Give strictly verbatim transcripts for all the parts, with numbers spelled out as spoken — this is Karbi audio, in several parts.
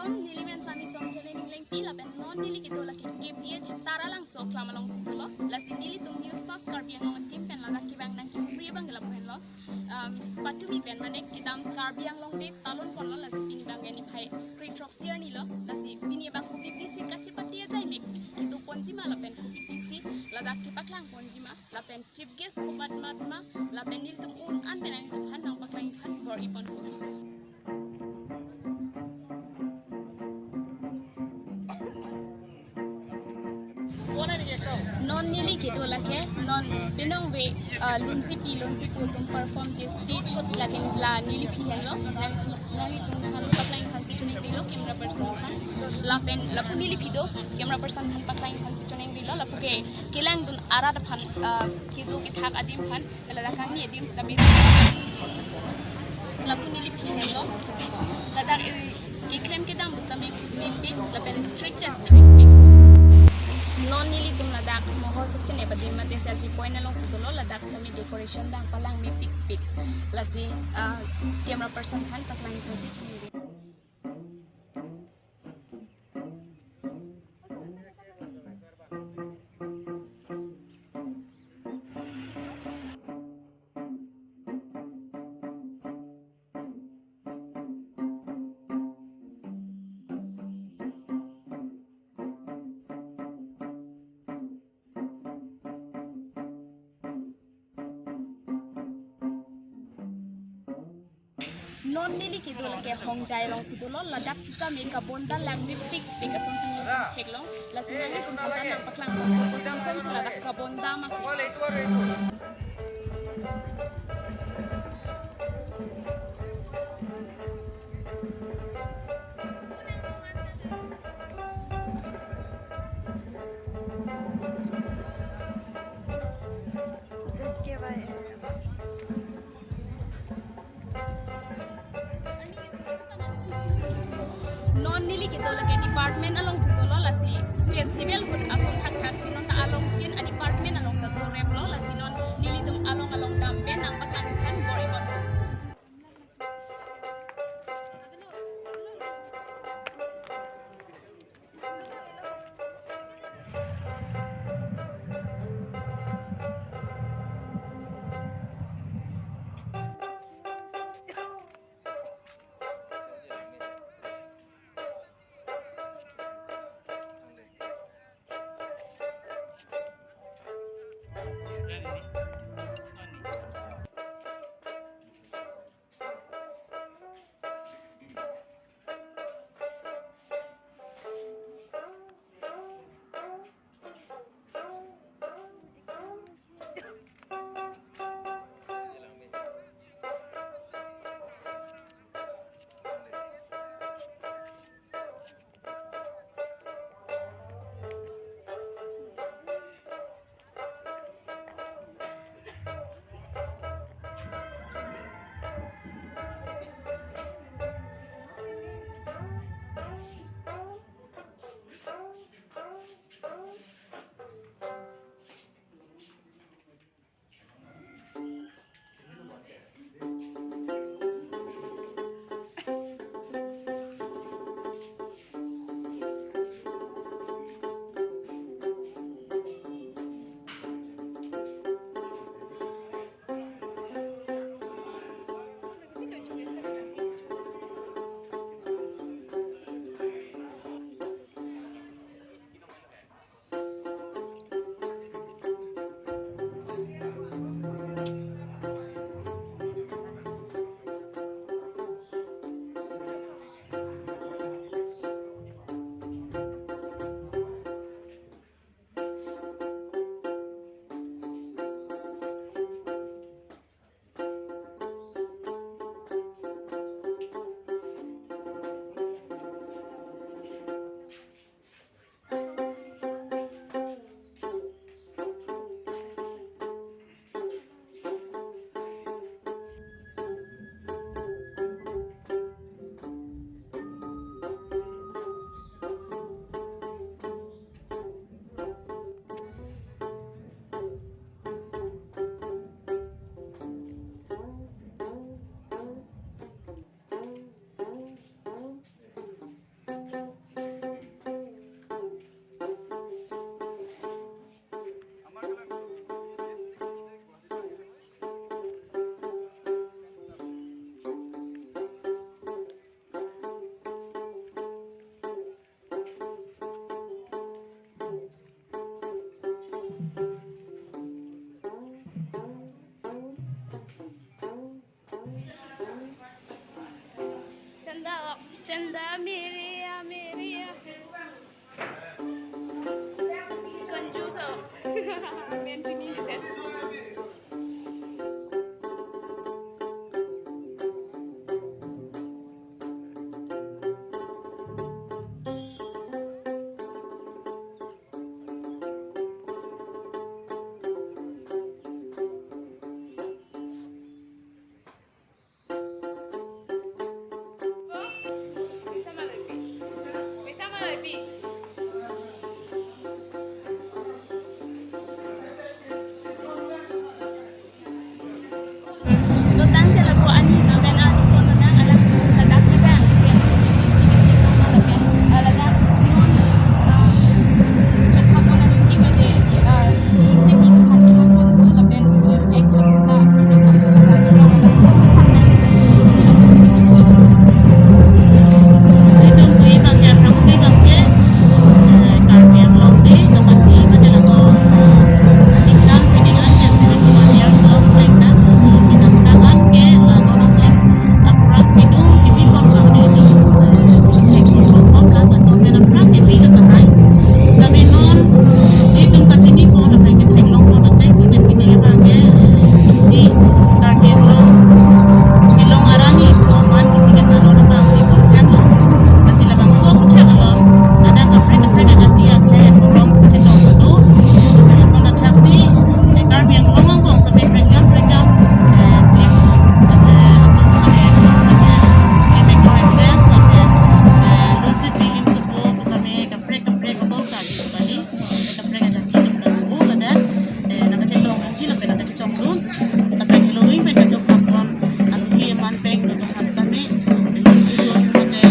Neli men Sami Somjolin Englengpi lapen non neli kedo lake K P H Taralangso aklam alongsi dolo. Lasi nelitum News Fast Karbi Anglong team pen ladak kevang nangkehumri abang ke lapu henlo. Um, patumi pen mane kedam Karbi Anglong Day talon ponlo, lasi pini abang ke niphai krethrok siar nilo. Lasi pini abang kopipisi kachepate ajai mek kedo ponjima lapen kopipisi ladak kepaklang ponjima lapen chief guest komat matma lapen nelitum un an pen nelitum aphan nangpaklang aphan bor-i ponpo. Non neli kedo lake non penang ve, ah, lunsi pi lunsi pu atum perform je stage lake la neliphi henlo, neli nelitum aphan paklang aphansi choningri lo camera person aphan. Lapen lapu neliphi do camera person aphan paklang aphansi choningri lo, lapu ke kelangdun arat aphan, ah, kedo kethak adim aphan. Ladak kangni adim sitame lapu neliphi henlo. Ladak, eh, keklem kedam sitame mepik lapen strict ta strict pik. Non nelitum ladak mohor kechine adim mate selfie point alongsi dolo, ladak sitame decoration abang palang mepikpik. Lasi, ah, camera person aphan paklang aphansi choningri. Non neli kedo lake Hongjai alongsi dolo, ladak sitame kabonda lang mepikpik asonsi theklong. Lasi nanglitum aphan nangpaklang koson sonsi ladak kabonda ma. Z K Y F. Non neli kedo lake department alongsi dolo, lasi festival ahut ason thakthak si non ta along tin a department along ta doreplo, lasi non nelitum along along dampen nangpaklang aphan bor-i ponpo. Chanda mere ya, mere ya. Kanjus ho. Mentioning it. Lotang ke lapu ani, lapen alu pon lotang alang ladak ke bang, lapen, lapen, ah, ladak non, ah, chokha pon ani ke bang, ah, ni se ni ke phan pon pon tu lapen, eh, ek pon ta. Itum pui bang ke, aphrangsi bang ke, eh, Karbi Anglong Day, so bang ke, mate lapu, ah, tingkan pini an ke, seventy one years long, like that, so kita tangan ke, lalu langsung, ah, program kidung, kipi pon bang ke, eh, eh, pon pon bang, langsung pen aphrang ke, pi ke tahai. Sami non, itum kachini pon, aphrang ke, theklong pon, aphrang ke, pini, pini bang ke, eh, isi, Karbi Anglong, Shillong arni, so man, kipi ke, lalu bang, Sendo. Lasi labangso aphuthak along, ladak kaprek kaprek ajati akhei akhei atum kachetong kedo. Lason athaksi, eh, Karbi Anglong angbong sampai prekjam prekjam, eh, tim, eh, atum mane, eh, tim actor actress, lapen, eh, lungsi film supo, kami kaprek kaprek abang kali kembali. Kaprek ajati atum ladak, eh, nangkachetong longji lapen nangkachetongdun, lapen helo ring pen kachok hapon, alu hi aman peng dodun han sitame, dodun dodun mate,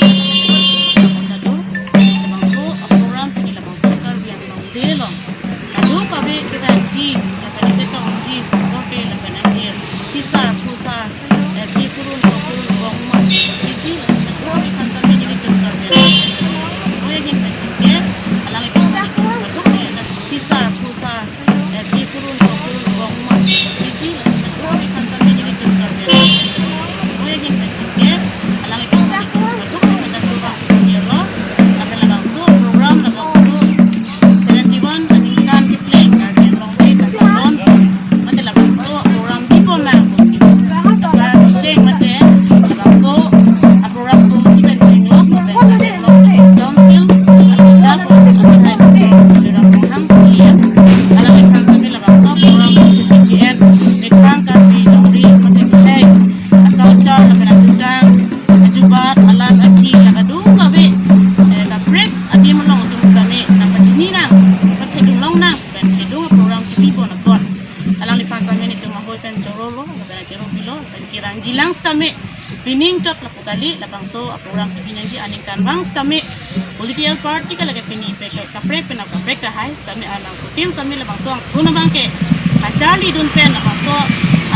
eh, dodun, labangso program pini labangso Karbi Anglong Day along. Alu kabe kedaji, lapen ketongji, support ke lapen akhir, pisa, pusa, eh, pi kurun, dua kurun, bong, mas, isi, lapen kami kan kami jadi terserah. Oh ya, gini, ya, alang itu, pisa, pusa, eh, pi kurun, dua kurun, bong, mas, isi, lapen kami kan kami jadi terserah. Oh ya, gini, ya, alang itu, ya, lo, akan labangso program, labangso seventy one aningkan kepleng Karbi Anglong Day katalon, mate labangso program di pon nang. Cheng mate labangso program ko di pen cheng lo, mate labangso council, jak, mate program hang, iya. Alangliphan kami labangso program C P T N, methang Karbi longri, mate khei, culture, lapen adutang, ajubat, alat, aki, la kadokave, eh, kaprek adim along atum kami nangpachini nang, pathedun long nang, pen kedung program kipi pon apot. Alangliphan sitame netum ahoi pen choro lo, lapen akero pilo, pen kerangji lang sitame, pining chot lapu kali, labangso program kipi nangji aningkan vang sitame, political party ke lake pini pen ke kaprek pen kaprek tahai, sitame alang kutin sitame labangso angthun abang ke kacharlidun pen labangso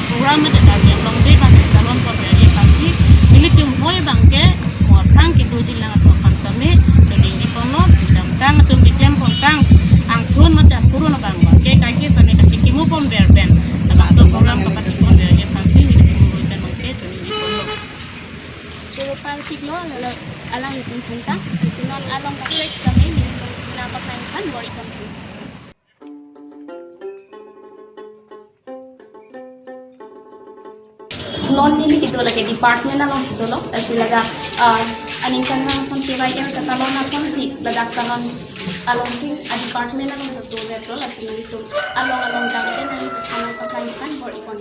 program mate Karbi Anglong Day abang ke katalon pon ri pasi, nelitum hoi abang ke mo aphrang kedoji lang atum aphan sitame, tuning di pon lo, damtang atum keklem pon tang, angthun mate akurun abang abang ke kaike sitame kachekimo pon ber pen labangso program kapati pon ber ri pasi, nelitum hoi pen abang ke tuning di pon lo. Choro parpik lo, lalo alanglitum aphan ta, isi non along kaprek sitame, nelitum nangpaklangji aphan bor-i pon. Non neli kedo lake department alongsi dolo, lasi ladak, ah, aningkanvang ason K Y M katalon asonsi ladak talon along tin a department along do do lo, lasi nelitum along along dampen nangli aphan nangpaklangji aphan bor-i pon.